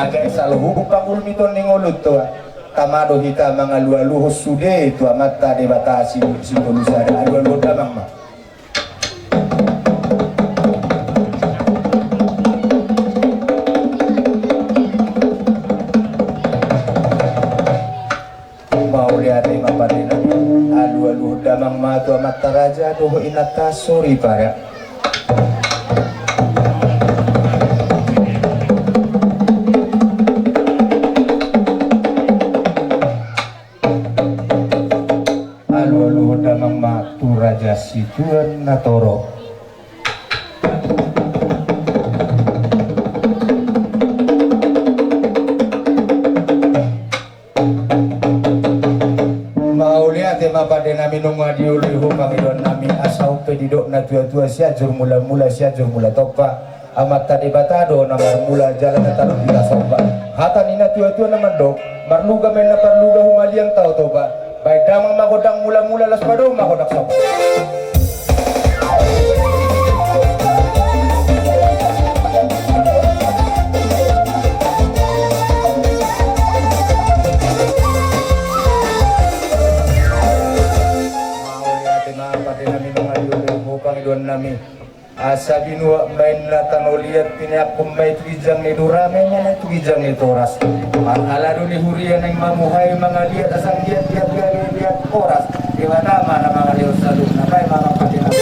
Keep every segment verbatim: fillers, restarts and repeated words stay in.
Gabe saluhut pangulmiton ni ngolunta, tama do hita mangalualuhon sude tu Amanta Debata si, Sitolu Sada. Alualuhon damang ma. Mauliate ma pande nami. Alualuhon damang ma tu amanta raja dohot inanta soripada. Alualuhon damang ma tu Raja Situan na torop. Mauliate ma pande nami, nunga dioloi ho pangidoan nami, asa on pe didok na tuatua, Sianjur Mulamula, Sianjur Mula Tompa. Amanta Debata do na marmula, jala na tadok hita somba. Hata ni na tuatua na mandok, marluga ma inna parluga, humaliang taotoba. Baen damang ma gondang mulamula, laos padomu ma gondang somba. Mauliate ma pande nami, nunga dioloi ho pangidoan nami. Asa binuat ma inna tano liat, pineangkon ma i tu ginjang ni Durame, mena tu ginjang ni Toras. Parhalado ni huria naeng mamuhai mangaliat, asa anggiat liat gabe liat horas. Debata ma na mangalehon saluhutna, baen ma pande nami.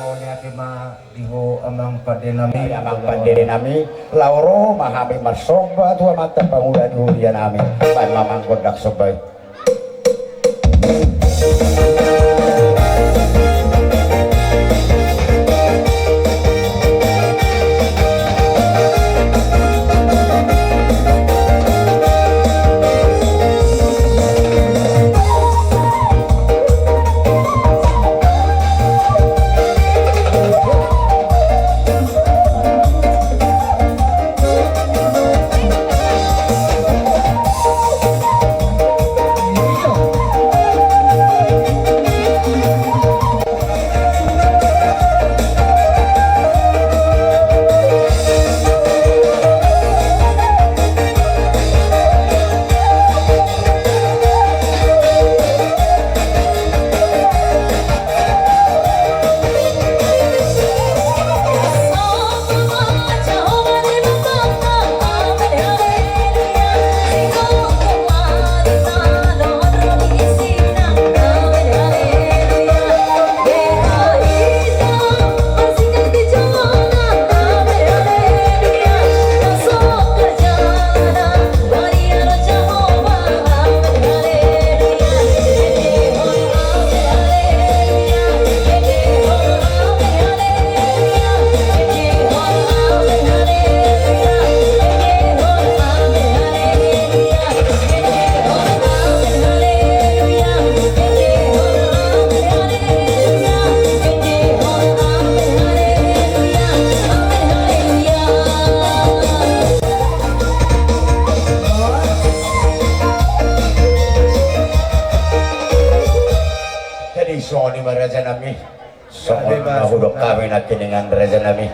Mauliate ma di ho amang pande nami. Amang pande nami, laho ro ma hami marsomba tu amanta pangula ni huria nami. Baen ma amang gondang somba i. Songon i ma raja nami. Songon i ma na hudok hami nangkiningan raja nami.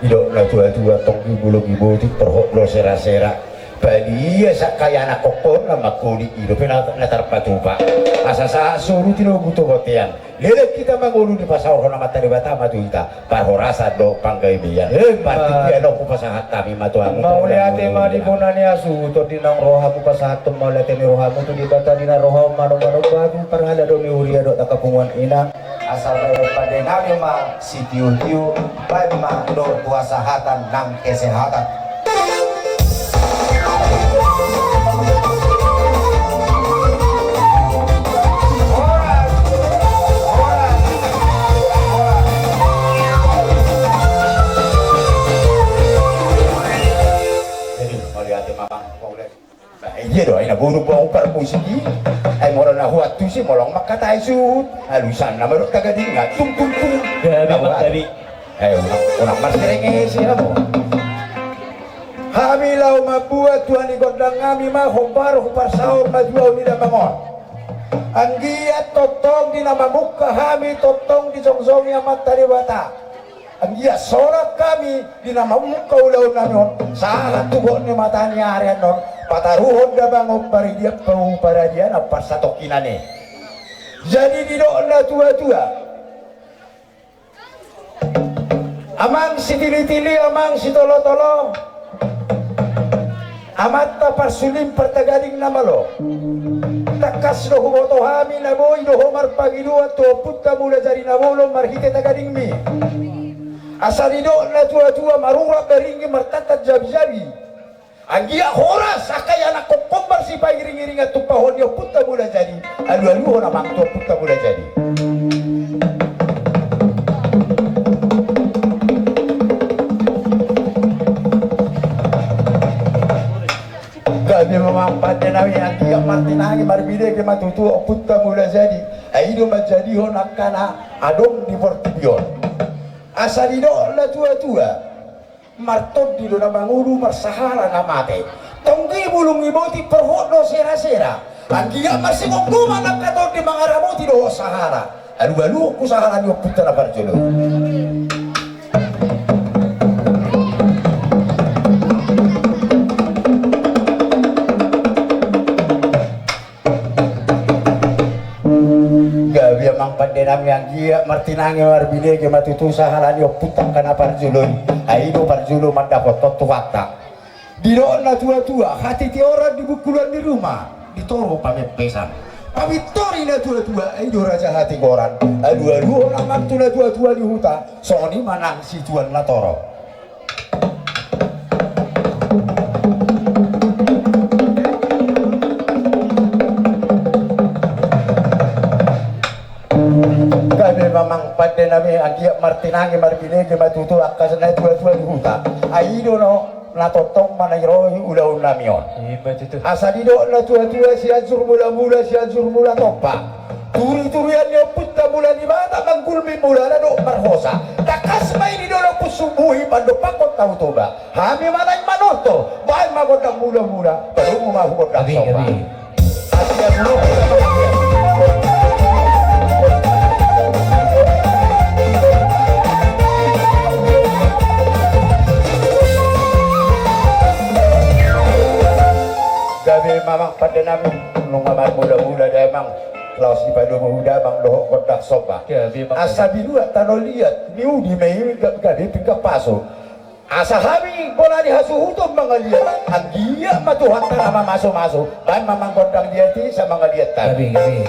Didok na tua-tua, tonggi bulung i botik, porhot do sera-sera. Badia sangkaya anak kokkon na mangkolit i dope na, na tarpatupa. Asa sahat solu tinogu tu bontean. Leleng hita mangolu, dipasaorhon Amanta Debata ma tu hita parhorasan dohot panggaibean. Emma. Partingkian on hupasahat hami ma tu hamu. Mauliate ma di bona ni hasuhuton, di naung ro hamu pasahathon mauliate ni rohamu tu Debata di na roha on, manomba-nomba tu parhalado ni huria dohot angka punguan inang. Asa baen pande nami ma sitio-tio, baen ma dohot hasahatan nang kesehatan. Jadi, mauliate ma, Bang. Bah, iya do, ai na boru bang parmusik i. Ai molo na huantusi, molo mangkatai suhut, alusan nama dok tagadingan, tung, tung, tung. Gabe, Bang, gabe. Eh, unang, unang marserengesi hamu. Hami laho mambuat tu hami gondang nami ma, hombar huparsaor ma tu ahu ni damang on. Anggiat tongtong di na mamungka hami, tongtong dijongjongi Amanta Debata. Anggiat sonang hami di na mamungka ulaon nami on, sahat tu gok ni mata ni ari annon, pataruhon damang on paridian, pau paradian, ampar satongkinan i. Jadi didok na tua-tua, amang sitili-tili, amang sitolo-tolo, amanta parsulim partagading na malo. Tangkas do huboto hami na boi do ho marpangidoan tu ompunta Mulajadi Nabolon marhite tagadingmi. Asa didok na tua-tua, marurat baringgi, martantan jabi-jabi. Anggiat horas angka ianakhon marsipairing-iringan tumpahon ni ompunta Mulajadi. Alu-aluhon amang tu ompunta Mulajadi. Gabe ma amang pande nami, anggiat martinangi marbinege ma tutu ompunta Mulajadi. Ai i do manjadihon angka na adong di portibi on. Asa didok na tua-tua, martondi do na mangolu, marsahala na mate. Tonggi bulung i botik, porhot do sera-sera. Anggiat marsigomgoman angka tondi mangaramoti dohot sahala. Alu-aluhon tu sahala ni ompunta na parjolo i. Gabe amang pande nami, anggiat martinangi marbinege ma tutu sahala ni ompunta angka na parjolo i. Ai i do parjolo mandapothon Tuhanta. Didok na tua-tua, hatitihoran di bungkulan ni ruma, di toru pamempesan. Pabintori na tua-tua, ai i do raja hatigoran. Alu-aluhon amang tu na tua-tua ni huta, songon i ma nang situan na torop. Gabe ma amang pande nami, anggiat martinangi marbinege ma tutu angka na tua-tua ni huta. Ai i do na tongtong maniroi ulaon nami on. Ima tutu. Asa didok na tua-tua, Sianjur Mula-mula, Sianjur Mula Tompa. Turi-turian ni ompunta Mula ni Batak, manggulmi mulana dohot marhosa. Tangkas ma i di dolok Pusuk Buhi, pandompakhon Tao Toba. Hami ma naeng manortor, baen ma gondang mula-mula, padomu ma hu gondang somba. Gabe, gabe. Gabe ma amang pande nami, nunga marmula-mula damang, laos dipadomu hu damang dohot gondang somba. Gabe ma amang. Asa binuat tano liat, niudi ma i gabe pinggan pasu. Asa hami bona ni hasuhuton mangaliat, anggiat ma Tuhanta na mamasu-masu, baen ma amang gondang liat i, asa mangaliat hami. Gabe, gabe.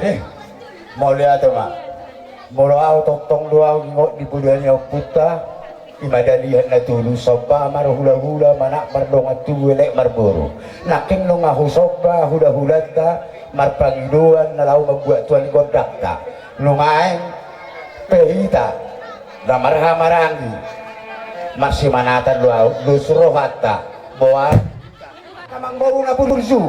Eh, mauliate ma. Molo ahu tongtong do ahu ingot di poda ni ompunta, i ma dalihan na tolu, somba marhulahula, manat mardongan tubu, elek marboru. Nangkin nunga husomba hulahulanta, marpangidoan na laho mambuat tua ni gondangta. Nuaeng pe hita na marhahamaranggi, marsimanatan do ahu, dos rohanta, boa. Amang boru na burju,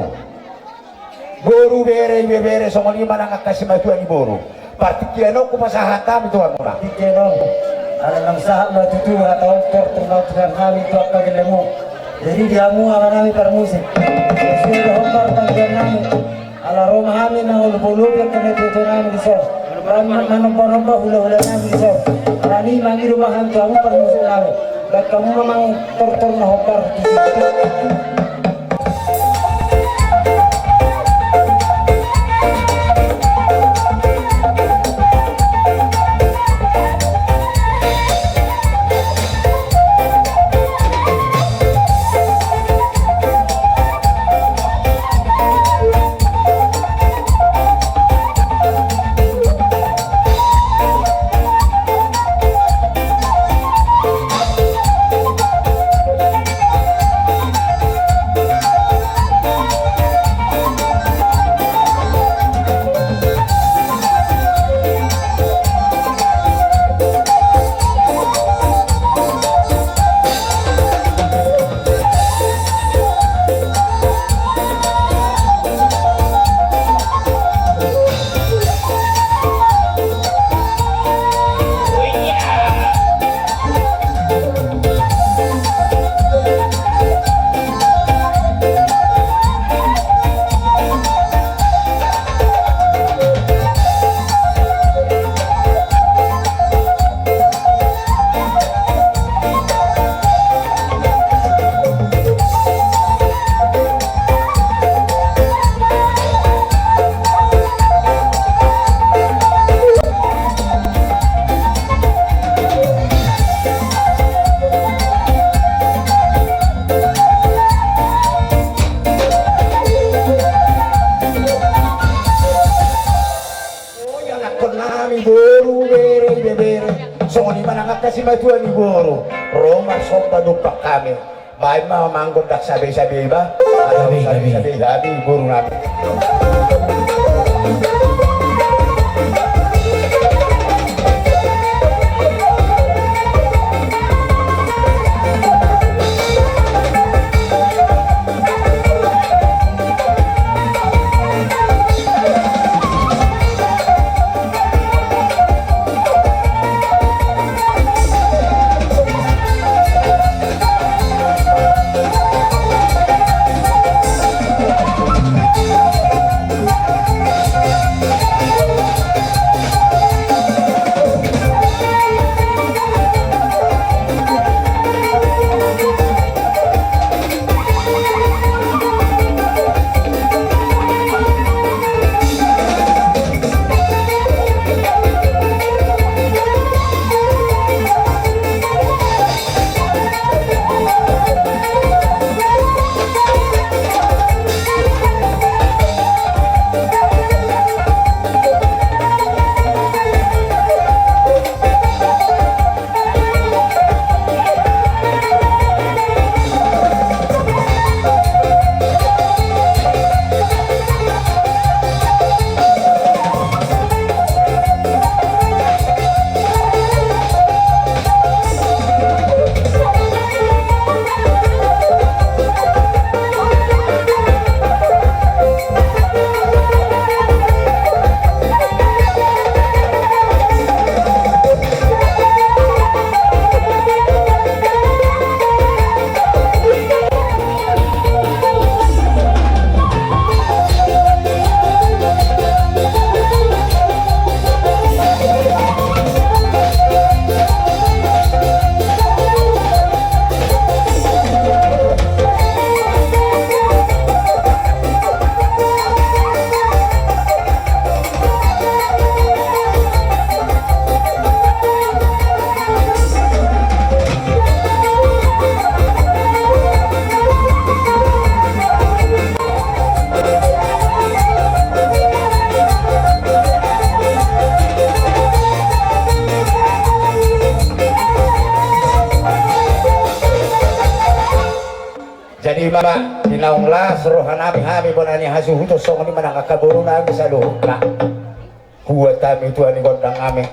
boru, bere, ibebere, songon i ma nang angka simatua ni boru. Partingkian on hupasahat hami tu hamuna. Partingkian on, ala naung sahat ma tutu hata on, tortor ma Tuhan nami tu angka gellengmu. Jadi di hamu ama nami parmusik, sesuai dohot partingkian nami. Ala ro ma hami mangolopolopi angka natuatua nami dison, manang manombanomba hulahula nami dison. Alani i mangido ma hami tu hamu parmusik nami. Bahen hamu ma amang tortor na hombar tu si. Oi, anakkon nami, boru, bere, ibebere, songon i ma nang angka simatua ni boru, ro marsomba dompak hami. Bahen ma amang gondang sabesabe i ba. Gabe, gabe. Sabesabe i, boru nami. Di naung las roha nami hami bona ni hasuhuton songon i ma nang angka boru nami saluhutna. Huat hami tua ni gondang nami.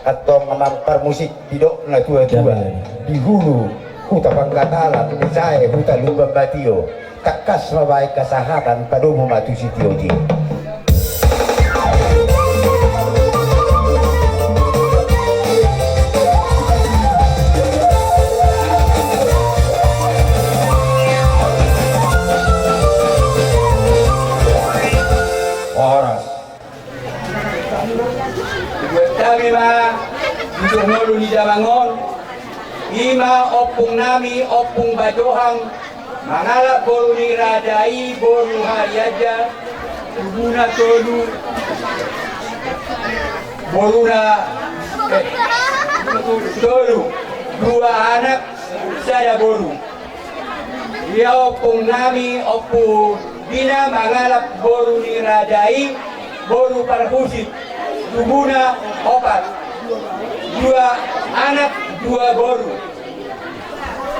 Antong amang parmusik didok na tua-tua. Di hulu huta Panggatalan, di sae huta Lumban Batio. Tangkas ma baen hasahatan, padomu ma tu sitiotio. Horas. Dibuat hami ma, di jolo ni damang on, i ma ompung nami, Ompung Bajohang, mangalap boru ni raja i, boru Harianja, tubuna tolu, boruna, eh, tolu, dua anak, sada boru. Ia ompung nami, Ompung Dina, mangalap boru ni raja i, boru Parhusip, tubuna opat, dua anak, dua boru.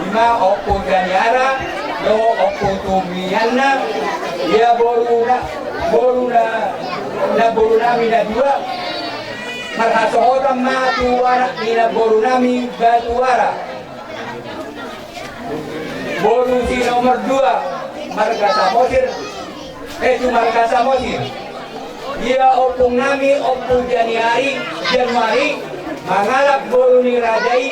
I ma Ompung Daniara dohot Ompung Tumianna, ia boruna, boruna, namboru nami na dua, marhasohotan ma tu anak ni namboru nami Batuara. Boru si nomor dua, marga Samosir, eh, tu marga Samosir. Ia ompung nami, Ompung Januari, Januari, mangalap boru ni raja i,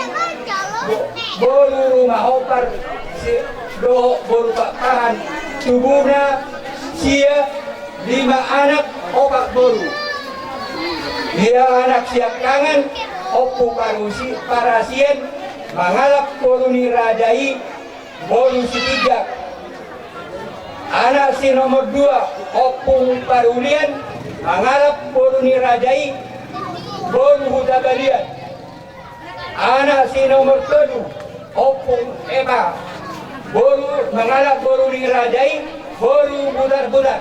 bo-, boru Rumahompar, si-, dohot boru Pakpahan, tubuna sia, lima anak, opat boru. Ia anak siangkangan, Ompung Parusi-, Parasian, mangalap boru ni raja i, boru Sitinjak. Anak si nomor dua, Ompung Parulian, mangalap boru ni raja i, boru Hutabalian. Anak si nomor tolu, Ompung Epa, boru, mangalap boru ni raja i, boru Butarbutar.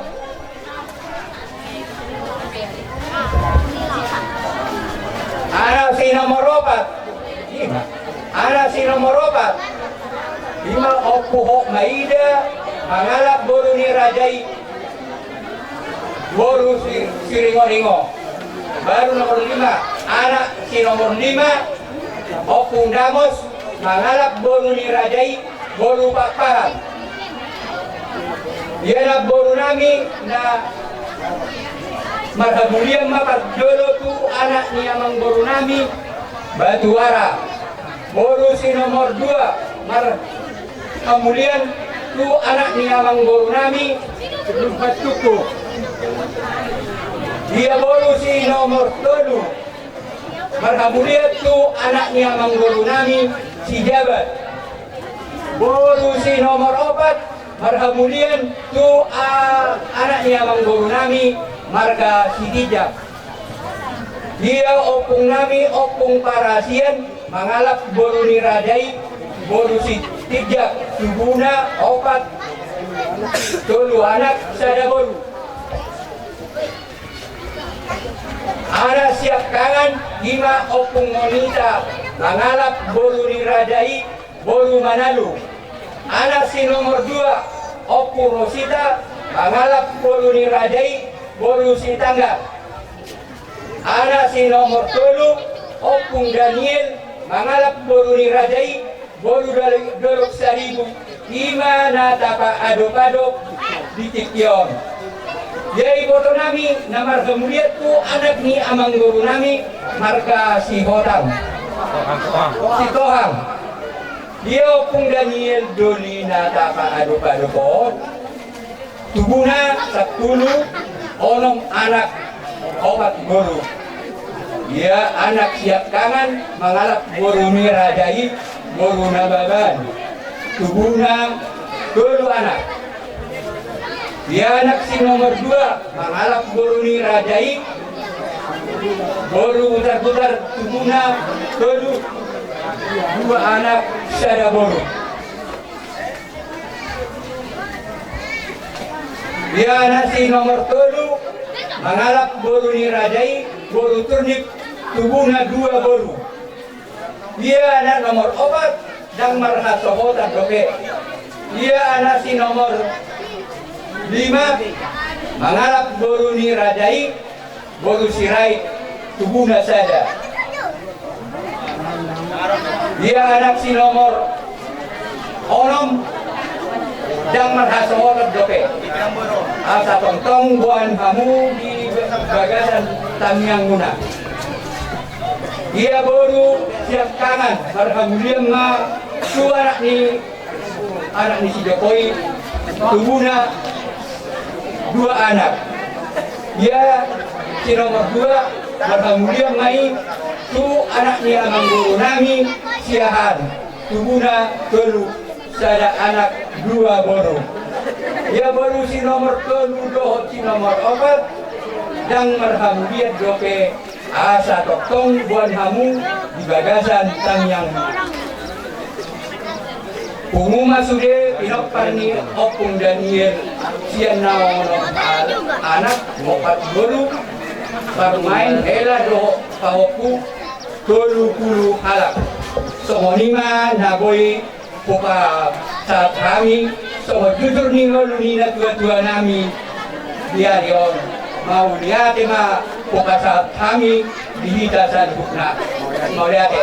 Anak si nomor opat, anak si nomor opat, i ma Ompung Hotmaida, mangalap boru ni raja i, boru Si-, Siringoringo. Baru nomor lima, anak si nomor lima, Ompung Damos, mangalap boru ni raja i, boru Pakpahan. Ia namboru nami na marhamulian ma parjolo tu anak ni amangboru nami Batuara. Boru si nomor dua marhamulian tu anak ni amangboru nami Lumban Tuku. Ia boru si nomor tolu marhamulian tu anak ni amangboru nami Sijabat. Boru si nomor opat marhamulian tu, a, anak ni amangboru nami marga Sitinjak. Ia ompung nami, Ompung Parasian, mangalap boru ni raja i, boru Sitinjak, tubuna opat, tolu anak, sada boru. Anak siangkangan, i ma Ompung Monita, mangalap boru ni raja i, boru Manalu. Anak si nomor dua, Ompung Rosita, mangalap boru ni raja i, boru Sitanggar. Anak si nomor tolu, Ompung Daniel, mangalap boru ni raja i, boru Dal-, Dolok Saribu, i ma na tapaadop-adop di tingki on. Ia iboto nami na marhamulian tu anak ni amangboru nami marga Sihotang. Sitohang. Ia Ompung Daniel do ni na tapaadop-adop on. Tubuna sampulu onom anak, opat boru. Ia anak siangkangan mangalap boru ni raja i, boru Nababan. Tubuna tolu anak. Ia anak si nomor dua mangalap boru ni raja i, boru Butarbutar, tubuna tolu, dua anak sada boru. Ia anak si nomor tolu mangalap boru ni raja i, boru Turnip, tubuna dua boru. Ia anak nomor opat ndang marhasohotan dope. Ia anak si nomor lima, mangalap boru ni raja i, boru Sirait, tubuna sada. Ia anak si nomor onom, ndang marhasohotan dope. Asa tongtong boan hamu di bagasan tangiangmuna. Ia boru siangkangan, marhamulian ma tu anak ni anak ni si Jokowi, tubuna dua anak. Ia si nomor dua, marhamulian ma i tu anak ni amangboru nami, Siahaan, tubuna tolu, sada anak dua boru. Ia boru si nomor tolu dohot si nomor opat, ndang marhamulian dope. Asa tongtong boan hamu di bagasan tangiang. Pungu ma sude pinompar ni Ompung Daniel sian na onom anak, opat boru, parumaen, hela dohot pahompu, tolu pulu halak. Songon i ma na boi hupasahat hami songon jujur ni ngolu ni natuatua nami di ari on. Mauliate ma hupasahat hami di hita saluhutna. Mauliate.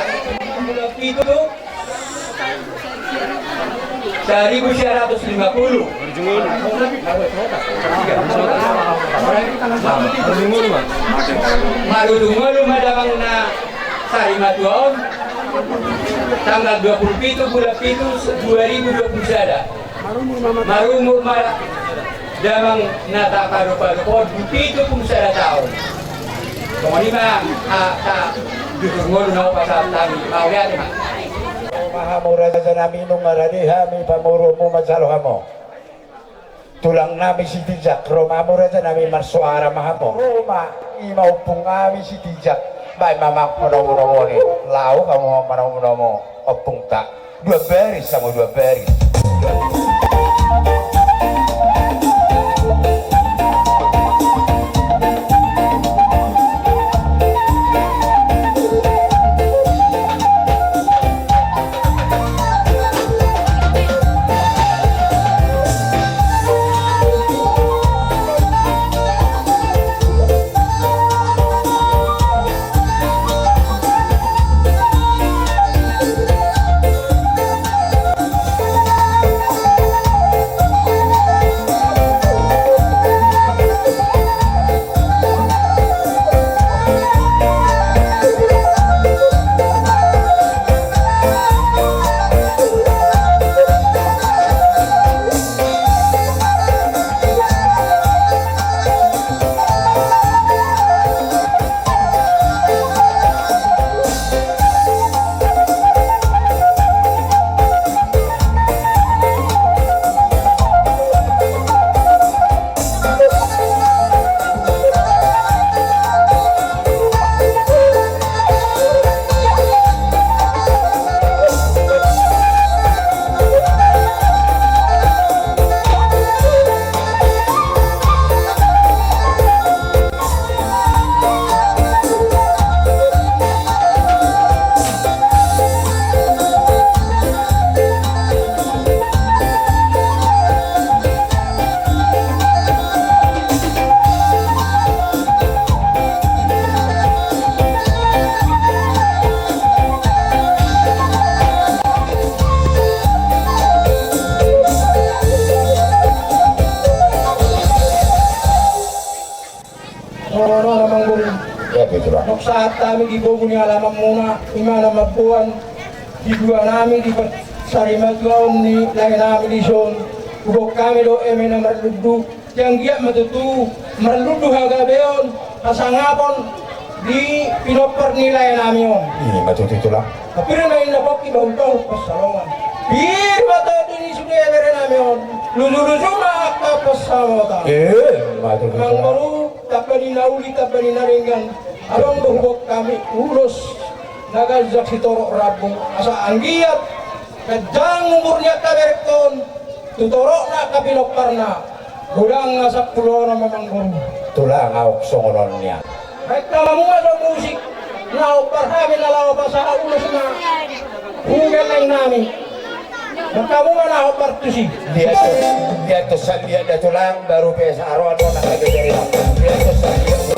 Pitu, saribu sia ratus lima pulu. Marujung ngolu ma damang na sarimatua on, tanggal dua pulu pitu bulan pitu dua ribu dua pulu sada. Marumur ma damang na tapadopadophon di pitu pulu sada taon. Songon i ma, a, ta, jujur ngolu na hupasahat hami, mauliate ma. Ro ma hamu raja nami, nunga rade hami pamoruonmu, manjalo hamu. Tulang nami Sitinjak, ro ma hamu raja nami, marsoara ma hamu. Ro ma, i ma ompung nami Sitinjak. Baen ma amang manomunomu i, laho hamu manomunomu ompungta. Dua baris hamu, dua baris. Ro, ro, ro, amangboru. Ia, betul lah. Nunga sahat hami di bogu ni alamanmuna, i ma na mamboan di dua nami di par-, sarimatuaon ni lae nami dison. Huboan hami do eme na marlundu, jala anggiat ma tutu marlundu hagabeon, hasangapon di pinompar ni lae nami on. I ma tutu, tulang. Pir ma inna pongki, bahulbahul pansalongan. Pir ma tondi ni sude bere nami on. Lujuluju ma angka pansamotan. E, ma tutu, tulang. Amangboru, tamba ni na uli, tamba ni na denggan. Adong do huboan hami ulos na ganjang sitorop rambu. Asa anggiat ganjang umur ni angka berengkon tu torop ni angka pinomparna. Godang na sampulu onom, amangboru. Tulang, aut songon on nian. Baen ma hamu ma jo musik na hombar hami na laho pasahat ulos na hu gelleng nami. Mungkamu ma na hombar tusi. Lihat tu, lihat tu, sa-, lihat dah tulang, baru biasa aroan, aroan, aroan, aroan. Lihat tu, sa-, lihat tu.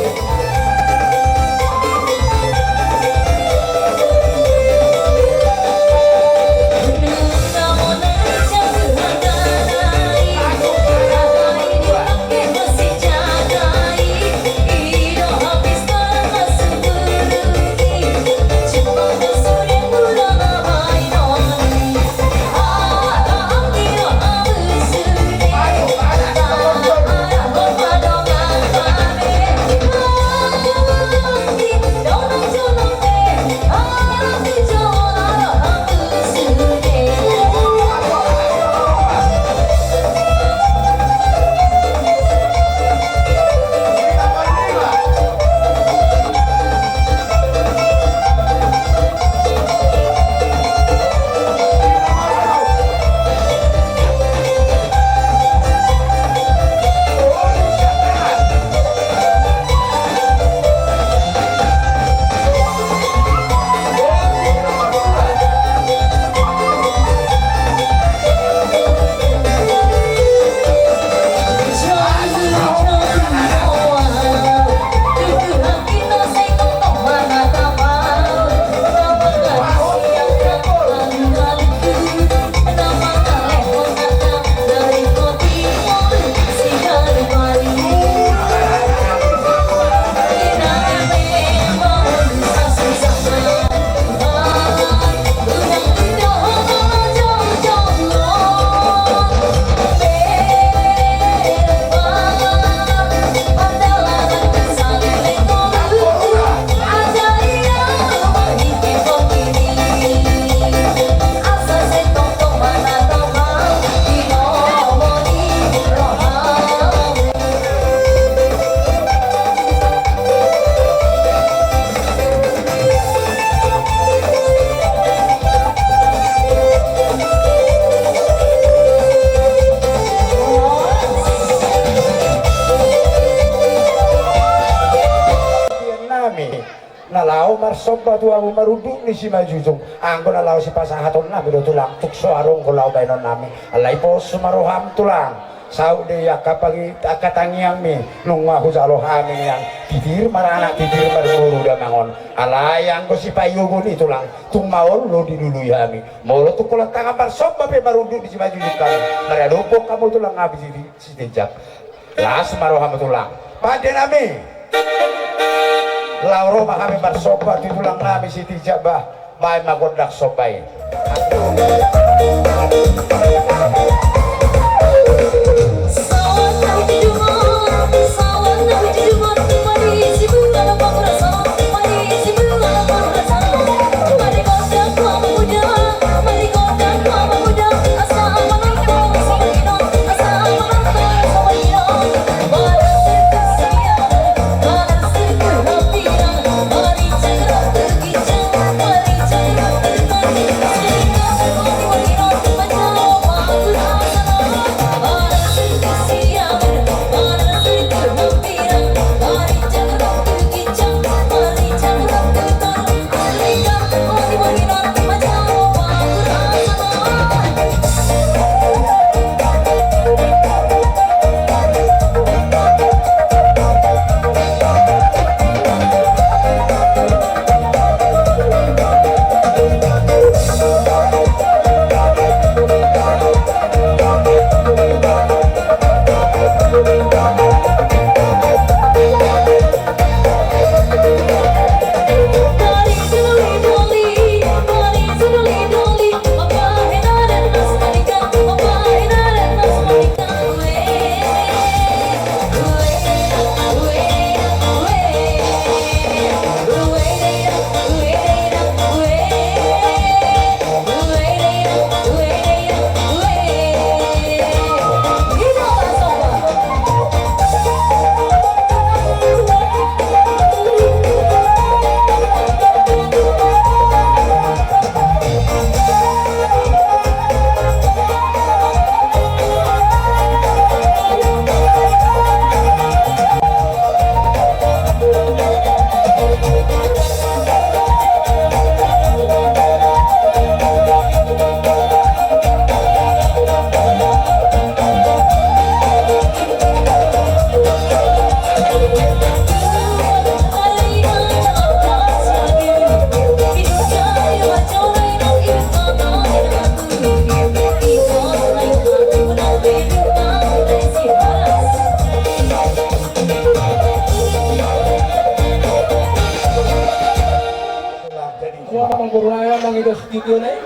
Nami. Na laho marsomba tu hamu marunduk ni simanjujung, anggo na laho sipasahaton nami do tulang, tung so adong do laho baenon nami. Alai pos ma roham tulang, saut do i angka pagi-, angka tangiangmi, nunga hujalo hami nian, titir maranak titir marboru damang on. Alai anggo sipaihutihut i tulang, tung maol do dilului hami. Molo tung holan tangan marsomba pe marunduk ni simanjujung hami, maradophon hamu tulang hami si, si Tinjak. Las ma roham tulang. Pande nami. Laho ro ma hami marsomba tu tulang nami si Tinjak bah. Baen ma gondang somba i.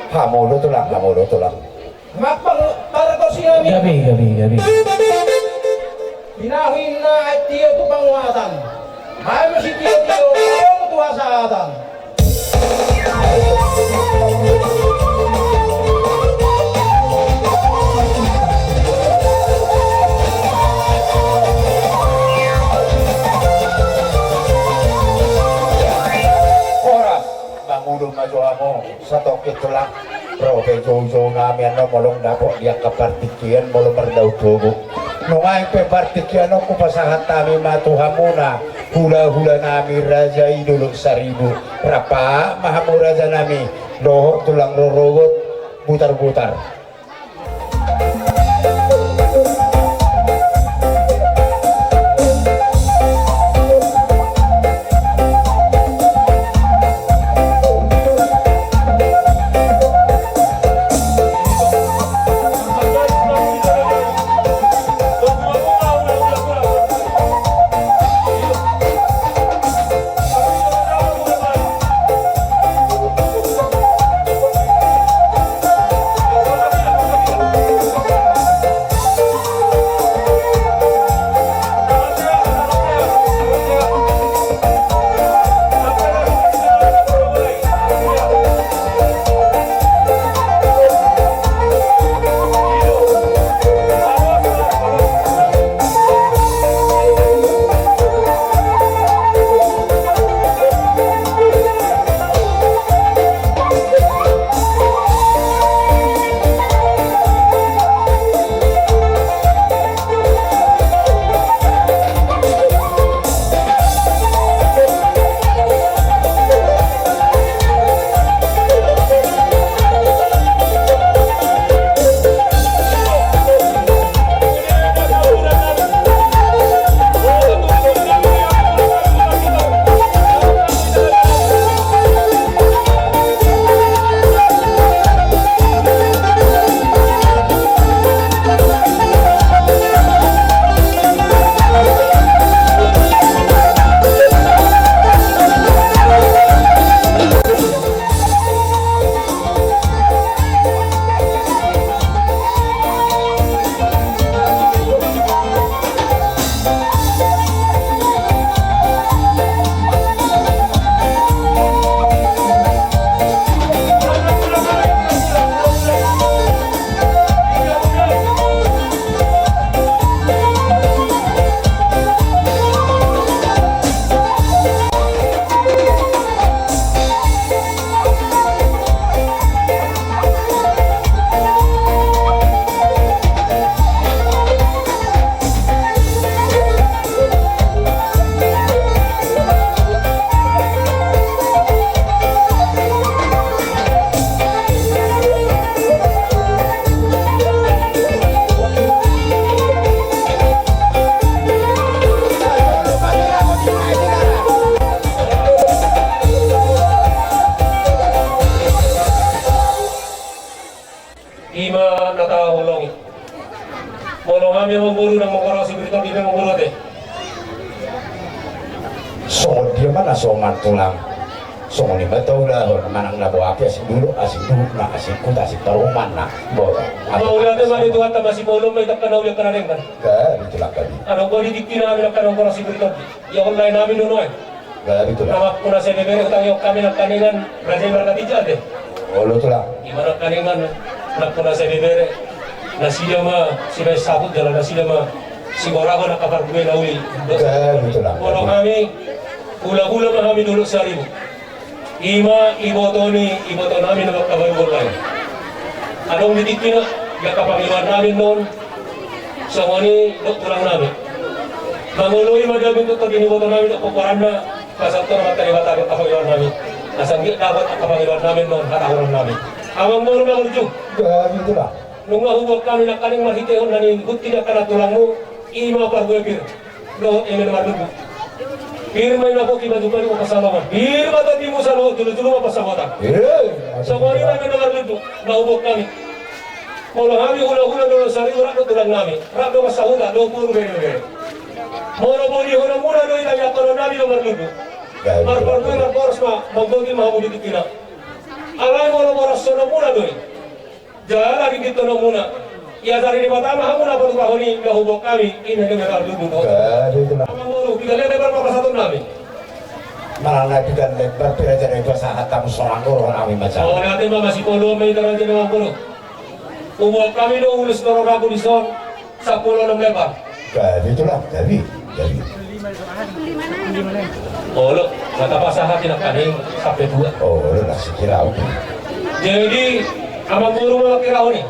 Hamu do tulang, hamu do tulang. Gabe, gabe, gabe. Binahen na aek tio tu panguhatan. Bahen ma sitio-tio tu hasahatan. Horas. Mangudut ma jo hamu. Satongkin tulang, ro pe jou-jou nami annon molo dapot di angka partingkian molo mardaun togu. Nuaeng pe partingkian on hupasahat hami ma tu hamuna, hula-hula nami raja i Dolok Saribu. Rap ma hamu raja nami dohot tulang rorogot Butar-butar. I ma na tahaholongi. Molo hami amangboru ndang mangkorhon sibirton, i pe amangboru ate. Songon dia ma na somal tulang. Songon i ma taulahon, manang na boa pe asing dolok, asing dohot na, asing huta, asing parumaen na. Boa. Mauliate ma di Tuhanta, masipolo ma i angka na uli, angka na denggan. Gabe tulang, gabe. Adong do di tingkina hami angka na mangkorhon sibirton. Ia on lae nami do nuaeng. Gabe tulang. Nunga hupuna sai bebere hutangihon hami nangkaningan raja i marga Tinjak ate. Olo tulang. I ma nangkaningan nunga hupuna sai bebere. Nasida ma sibaen saput jala nasida ma sigorahon angka parbue na uli. Gabe tulang. Molo hami, hula-hula ma hami Dolok Saribu. I ma iboto ni, iboto nami na mangkabaru on lae. Adong di tingkina, di angka pangidoan nami annon, songon i dohot tulang nami. Mangoloi ma di hamu tu tondi ni iboto nami dohot pomparanna, pasahathon Amanta Debata di angka pangidoan nami. Asa anggiat dapot angka pangidoan nami annon hatahonon nami. Amangboru na burju. Gabe tulang. Nunga huboan hami nangkaning marhitehon na nihut di angka na tulangmu, i ma parbue pir. Dohot eme na marlundu. Pir ma i na pongki, baju baru ma pansalongan. Pir ma tondimu saluhut, jolo-jolo ma pansamotan. Eh, songon i ma eme na marlundu na huboan hami. Molo hami hula-hula dohot sariu, rap do tulang nami, rap do pansahuta dohot boru, bere-bere. Molo bolihononmuna do i, tangiangkonon nami do marlundu. Marparbue marboras ma mambogil ma hamu di tingkina. Alai molo borashononmuna do i, jala ringgithononmuna, iajari Debata ma hamu na patupahon i, na huboan hami, i ma eme na marlundu. Amangboru, piga lebar ma pasahaton nami? Manang na piga lebar pe, raja na ipasahat hamu sonang do roha nami ma jala. O, na ate ma, masipolo ma i, raja na amangboru. Huboan hami do ulos ni roha nami dison, sampulu onom lebar. Gabe, tulang, gabe, gabe. Olo, na tapasahat i nangkaning sampe dua. Olo, na sihira au. Jadi, amangboru ma manghirahon i.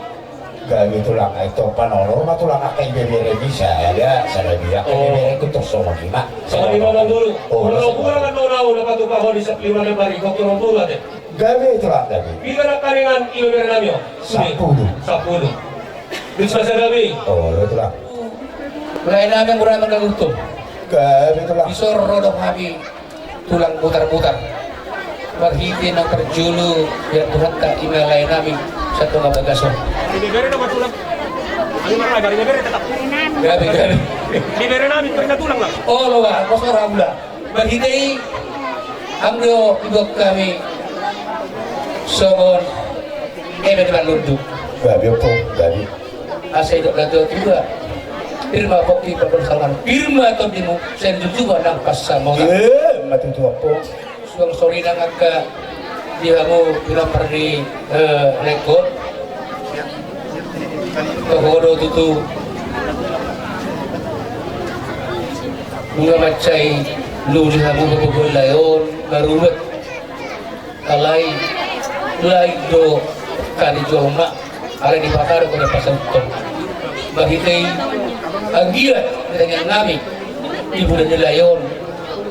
Gabe, tulang, ai tompa nono ma tulang, angka ibebere bisa, ya, sada dia, angka ibebere ku tor songon i ma. Songon i ma, amangboru. Olo, molo kurang nono au na patupahon i sampulu onom lebar i, gok tu amangboru ate. Gabe, tulang, gabe. Piga nangkaningan ibebere nami on? Sampulu. Sampulu. Duit ma sada be. Olo, tulang. Lae nami, mura ma na untung. Gabe, tulang. Dison ro do hami, tulang, mutar-mutar. Marhite na parjolo, ya Tuhanta, i ma lae nami, satonga bagas on. Ibebere nama tulang. Gabe, gabe. Ibebere nami, tulang, tulang lah. Olo, bah, kosora mula. Marhite i, hamu do huboan hami songon eme na marlundu. Gabe, ompung, gabe. Asa didok natuatua, pir ma pongki, parbue ma pansalongan, pir ma tondimu, sai jolo-jolo ma nang pansamotan. Eh, ima tutu, ompung. Suang songon i nang angka di hamu pinompar ni, eh, laengkon. Toho do tutu. Nunga mansai luhut hamu paboahon lae on, marubah. Alai lae do kari jolma, alai Debata do na pasahathon. Marhite i, anggiat di tangiang nami, di bulan ni lae on,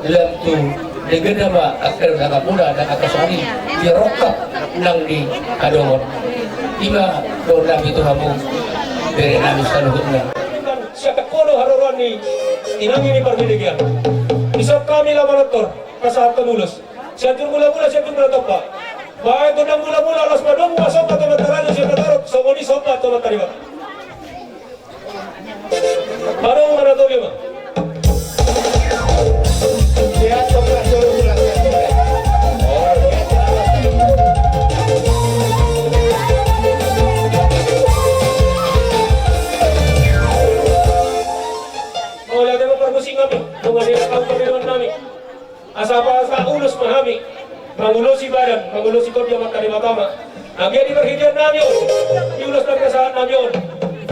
lam tu denggan nama angka dongan muna, nang angka songon i, di rongkap nang di adongon. I ma dohonon nami tu hamu, bere nami saluhutna. Sian angka na haroroan ni inang ni parbedegean, dison hami laho manortor pasahathon ulos. Sian Juru Mulamula, sian Juru Mula Tompa. Baen gondang mulamula, las ma domu, somba tu Amanta Raja Siantar Taruk, songon i somba tu Amanta Debata. Baen ma na tolu ma. Mauliate ma parmusik nami, mauliate ma parmusik nami. Asa pasahat ulos ma hami, mangulosi badan, mangulosi tondi Amanta Debata ma. Anggiat di parhitean nami on, di ulos na pinasahat nami on,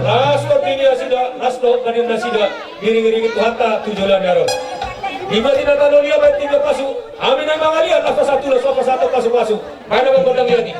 las tondi nasida, las dohot badan nasida, diiring-iringi Tuhanta tu joloan ni ari on. Di boti na tano lia, baen tinda pasu, hami na mangaliat, las pasahat ulos, las pasahat pasu-pasu. Mana bang gondang liat i?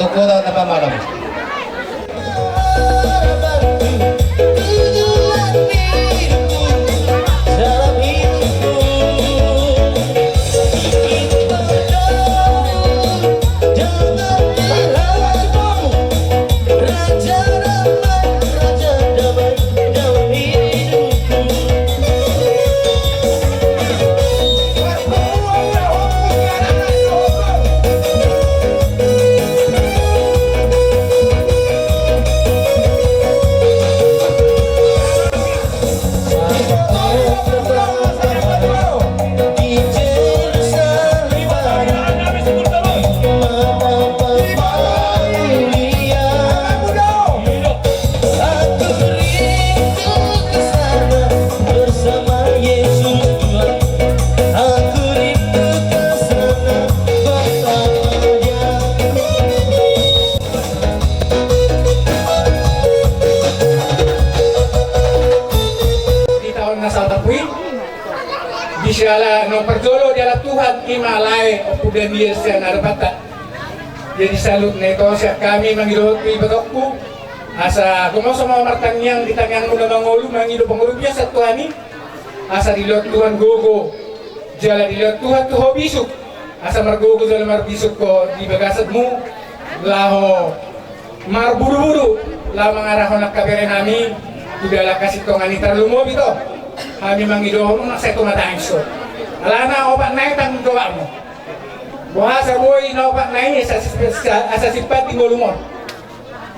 Kota Tapanuli. Di taon na salpu i, di siala na parjolo dialap Tuhan, i ma lae Ompu Daniel sian adopanta. Jadi salut na ito sian hami mangido tu ibotongku, asa tung so ma martangiang di tangiangmuna mangolu, mangido pangoluan sian Tuhan i, asa dilehon Tuhan gogo jala dilehon Tuhan tu ho bisuk, asa margogo jala marbisuk ho di bagasanmu, laho marbuduburu, laho mangarahon angka berenami tu dalan hasintongan i. Tarlumobi do hami mangidohon, unang sai tumatangis ho. Alana opat nai tanggung jawabmu. Boasa boi na opat nai asa, asa, asa simpat di ngolum on.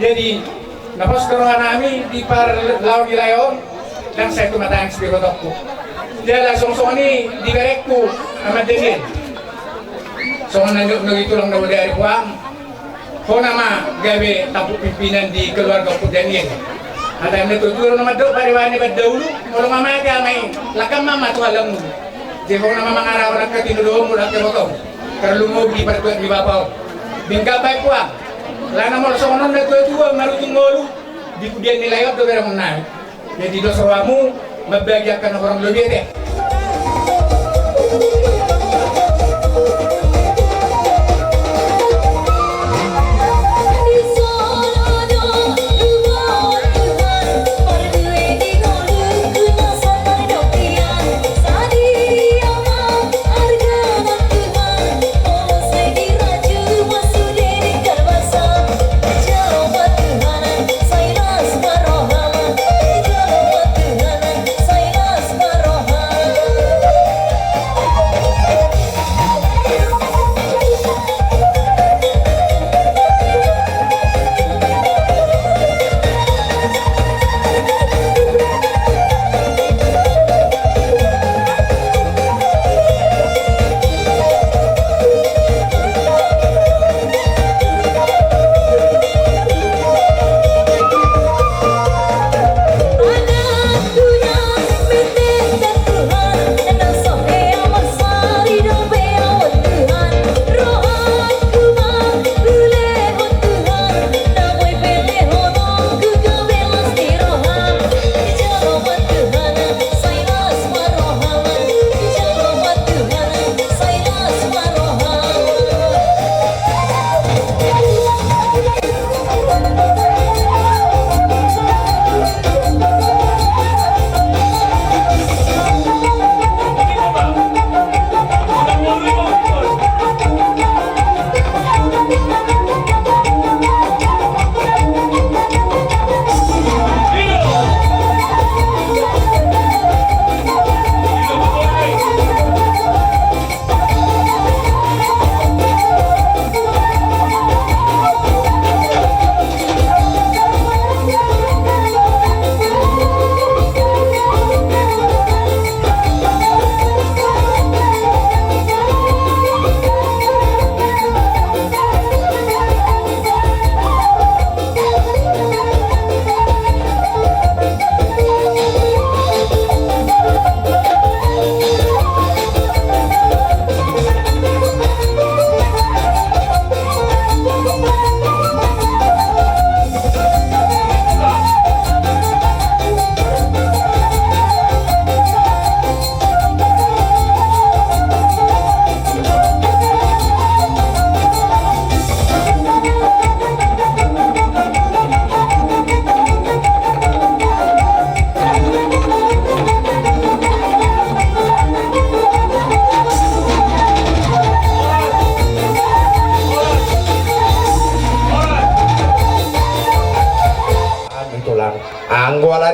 Jadi na pos do rohanami di parlao ni lae on, unang sai tumatangis be ibotongku. Jala songon i di berengku Amang Daniel. Songon na nidok ni tulang na bodari, Puang, ho nama gabe tampuk pimpinan di keluarga Ompu Daniel. Hata ni natuatua na mandok, pariwara ni pandahulu, molo mamate ama i, langkam ma tu halangmu. Jadi ho nama mangarahon angka tinodohonmu dohot angka ibotongmu. Tarlumobi di partuat ni bapa on. Denggan baen, Puang. Alana molo songon on natuatua marujung ngolu, di pudian ni lae on do berengon nami. Jadi dos rohamu mambagi angka na hurang lobi, ate.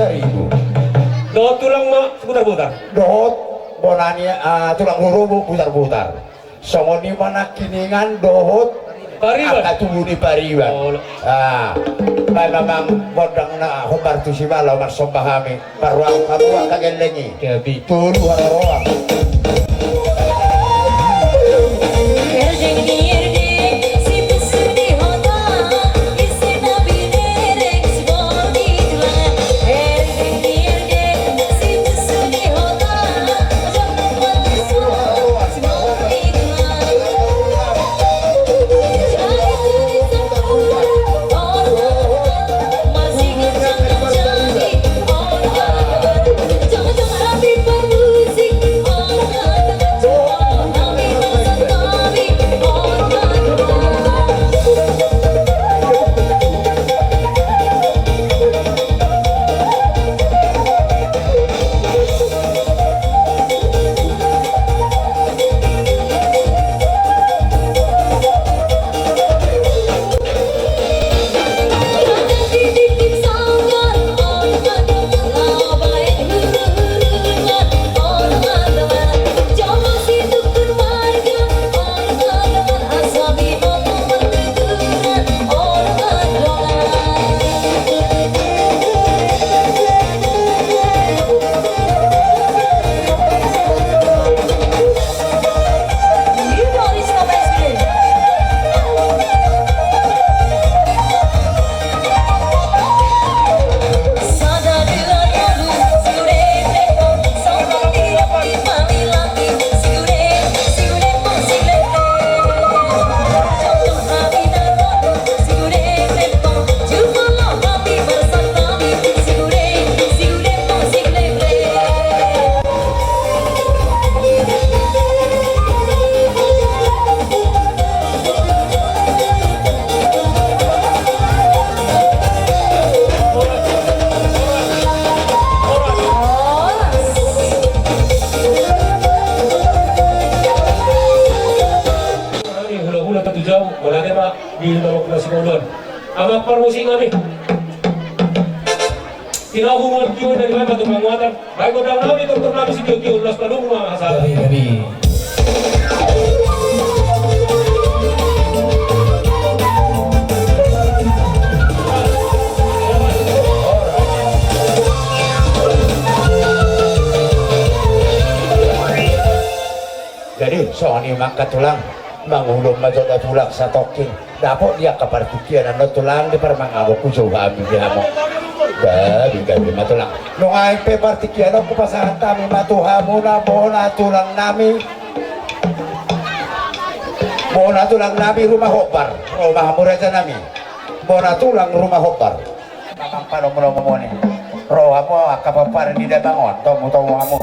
Saribu. Dohot tulang ma Butarbutar. Dohot bona ni, ah, tulang Rorobot Butarbutar. Songon i ma nangkiningan dohot Pariban. Angka tubu ni Pariban. Oh. Ah, baen ma amang gondang na hombar tusi, molo marsomba hami. Parrohahon hamu angka gelleng i. Gabe. Tolu hararoa. Hula-hula tu jabu, mauliate ma di parmusik nami. Amang parmusik nami. Tinahu ma tio, dari mana tu panguatan? Baik, gondang nami, dokter nami, si tio-tio, ulas palu ma asal. Gabe, gabe. Jadi, songon i ma angka tulang, mangulon ma jo da tulang satongkin. Dapot di angka partingkian on tulang, di parmanganonku jo hami di hamu. Gabe, gabe ma tulang. Nunga i pe partingkian on hupasahat hami ma tu hamuna bona tulang nami. Bona tulang nami Rumah Hombar. Ro ma hamu raja nami. Bona tulang Rumah Hombar. Amang palomo-lomo mone. Ro hamu angka pomparan ni damang on, tomu-tomu hamu.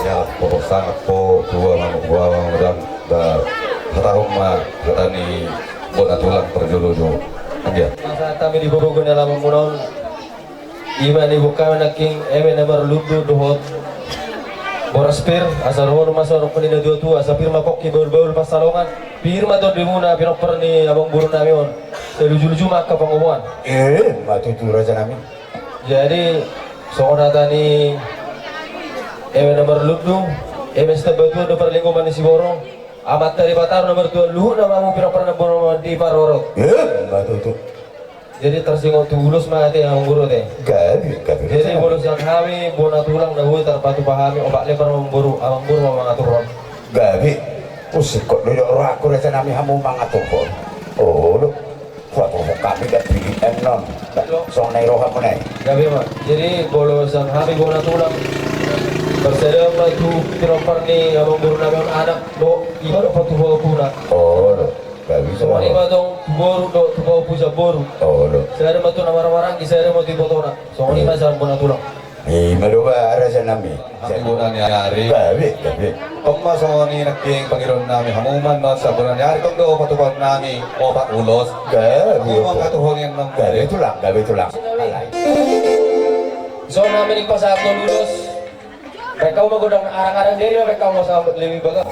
Ya, pokok sangat po, dua manuk, dua manuk, dan, dan hatahon ma hata ni bona tulang parjolo jo. Anggia. Masa kami di bobogo ni alaman muna on. Ima ni buka nangkin eme na marlundu dohot Boras pir, asa rohononmu ma songon nidok ni natuatua, asa pir ma pongki bahulbahul pansalongan, pir ma tondimuna pinompar ni amangboru nami on, sai lujuluju ma angka pangomoan. Eh, ma tutu raja nami. Jadi, songon hata ni eme na marlundu, eme sitambatua do parlinggoman ni siborong, Amanta Debata do na martua luhut na mamu pinompar ni amangboru di parorot. Eh, ma tutu. Jadi tarsingot tu ulos ma ate amangboru ate. Gabe, gabe. Jadi molo sian hami bona tulang na boi tarpatupa hami opat lempar amangboru, amangboru ma mangaturhon. Gabe. Usingkot do didok rohangku raja nami hamu mangaturhon. Olo. Huaturhon hami da pilihan non. Songon na i rohamuna i. Gabe ma. Jadi molo sian hami bona tulang, parsada ma tu pinompar ni amangboru nami on anak do, ima do patupa ompuna. Olo. Gabe. Songon i ma tong tu boru do, tu paompu sian boru. Olo. Sada ma tu na marhahamaranggi, sada ma tu ibotona. Songon i ma sian bona tulang. Ima do ba raja nami. Hami bona ni ari. Gabe, gabe. Tong ma songon i nangkin pangidoan nami, hamu ma annon sian bona ni ari tong do patupaon nami opat ulos. Gabe. Hamu ma mangaturhon annon. Gabe tulang, gabe tulang. Alai. Songon i ma nangkin pasahathon ulos. Baen hamu ma godang arangaran diri, baen hamu ma sambut limi bagas.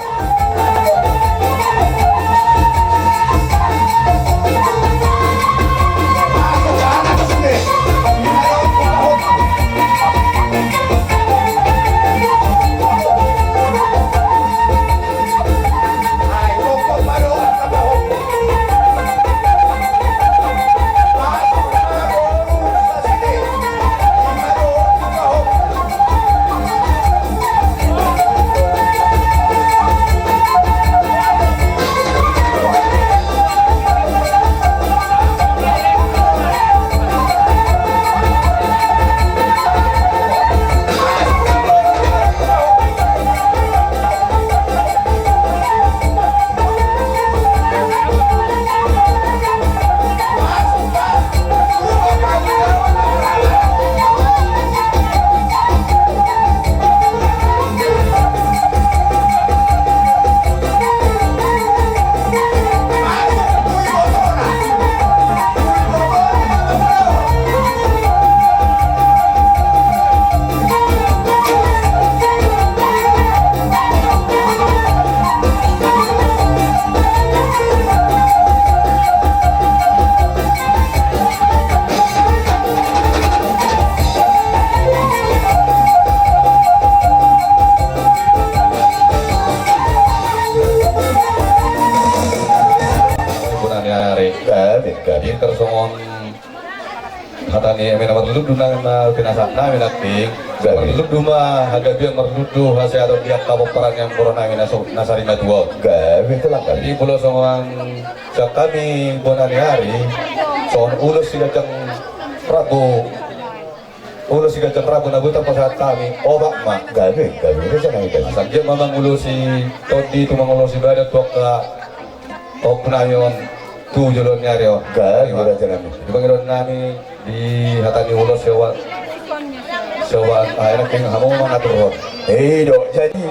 Bona ni ari. Gabe, gabe. Jadi tarsongon hata ni eme na marlundu na, na pinasahat nami nangkin. Gabe. Marlundu ma hagabean, marlundu hasehaton di angka pomparan ni amangboru nami na so, na sarimatua on. Gabe, tulang gabe. Jadi molo songon sian hami bona ni ari, songon ulos siganjang rambu, ulos siganjang rambu na boi tarpasahat hami opat ma. Gabe, gabe, gabe, gabe. Asa anggiat ma mangulosi tondi, tu mangulosi badan tu angka pahompu nami on tu joloan ni ari on. Gabe, raja nami. Di pangidoan nami di hata ni ulos siopat, siopat, ah, enak dengan hamu mangaturhon. Eh, do, jadi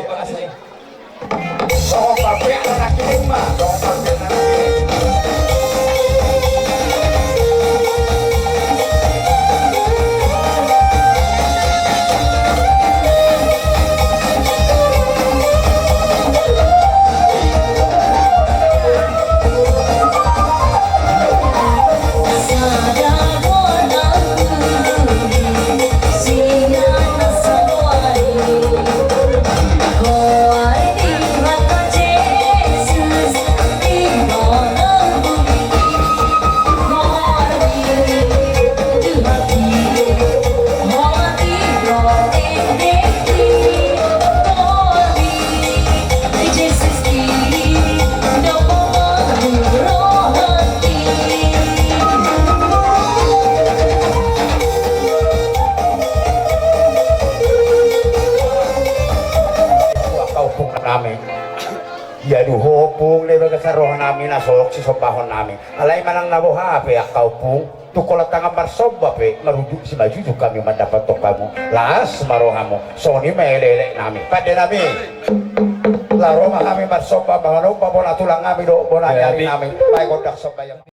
Angka ompung nami. Ia duhut ompung na di bagasan roha nami na songon sisombahon nami. Alai manang na boha pe angka ompung, tu holan tangan marsomba pe marujung simanjujung hami mandapothon hamu. Las ma rohamu. Songon i ma elekelek nami. Pande nami. Laho ro ma hami marsomba, manomba bona tulang nami dohot bona ni ari nami. Baen gondang somba i.